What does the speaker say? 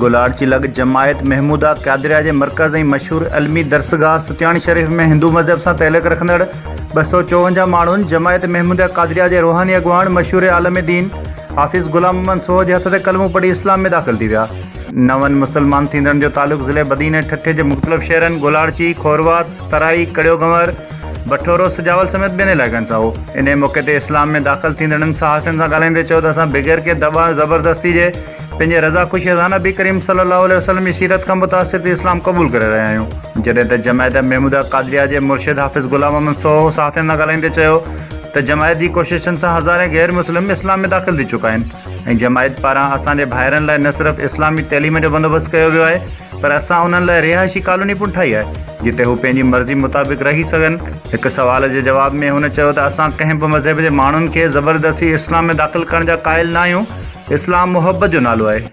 گولاڙچي لڳ جماعت محموده قادريه جي مرڪز ۽ مشهور علمي درسگاهه ستياڻي شريف ۾ هندو مذهب سان تعلق رکندڙ 254 ماڻهن جماعت محموديه قادريه جي روحاني اڳواڻ مشهور عالم دين حافظ غلام محمد سوهو جي هٿ تي ڪلمو پڙهي اسلام ۾ داخل ٿي ويا. نون مسلمان ٿيندڙن جو تعلق ضلعي بدين ۽ ٺٽي جي مختلف شهرن گولاڙچي، کورواهه، ترائي، ڪڙيو گنور، بٺورو، سجاول سميت ٻين علائقن سان هو. انهي موقعي تي اسلام ۾ داخل ٿيندڙن صحافين سان ڳالهائيندي چيو ته اسان بغير ڪنهن دٻاء ۽ زبردستي جي پنهنجي رضا خوشيء سان نبي ڪريم صلي الله عليه وسلم جي سيرت کان متاثر ٿي اسلام قبول ڪري رهيا آهيون. جڏهن ته جماعت محموده قادريه جي مرشد حافظ غلام محمد سوهو صحافين سان ڳالهائيندي چيو ته جماعت جي ڪوششن سان هزارين غير مسلم اسلام ۾ داخل ٿي چڪا آهن ۽ جماعت پاران اسان جي ڀائرن لاء نه صرف اسلامي تعليم جو بندوبست ڪيو ويو آهي پر اسان انهن لاء رهائشي ڪالوني پڻ ٺاهي آهي، جتي هو پنهنجي مرضي مطابق رهي سگهن. هڪ سوال جي جواب ۾ هن چيو ته اسان ڪنهن به مذهب جي ماڻهن کي زبردستي اسلام ۾ داخل ڪرڻ جا قائل ناهيون، اسلام محبت جو نالو آهي.